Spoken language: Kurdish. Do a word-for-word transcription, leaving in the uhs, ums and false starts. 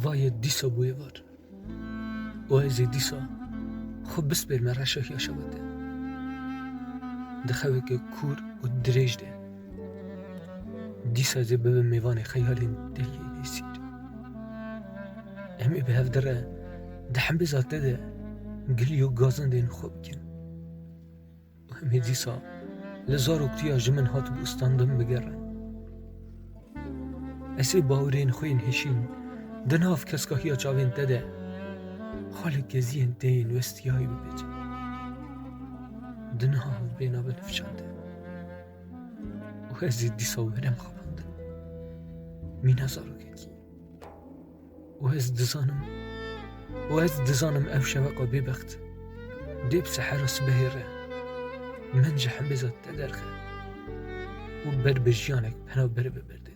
Vaye dîsa bûye var. Û ez ê dîsa xwe bispêrme reşehiya şeva te. Di xeweke kûr û dirêj de. Dîsa ez ê bibim mêvanê xeyalên te yê nêsîr. Em ê bi hev dire di hembêza te de gilî û gazindên xwe bikin. Û em ê dîsa li zaroktiya ji min hatibû standin bigerin. Ez ê bawirên xwe yên hişîn di nav keskahiya çavên te de xalê keziyên te yên westiyayî bibêjim. Di nav bêhna binifşan de. Û ez ê dîsa werim xapandin. Mîna zarokekî. Û ez dizanim, û ez dizanim ev şeveqa bêbext dê bi sehera sibehê re min ji hembêza te derxe û ber bi jiyanek penaber bibe ber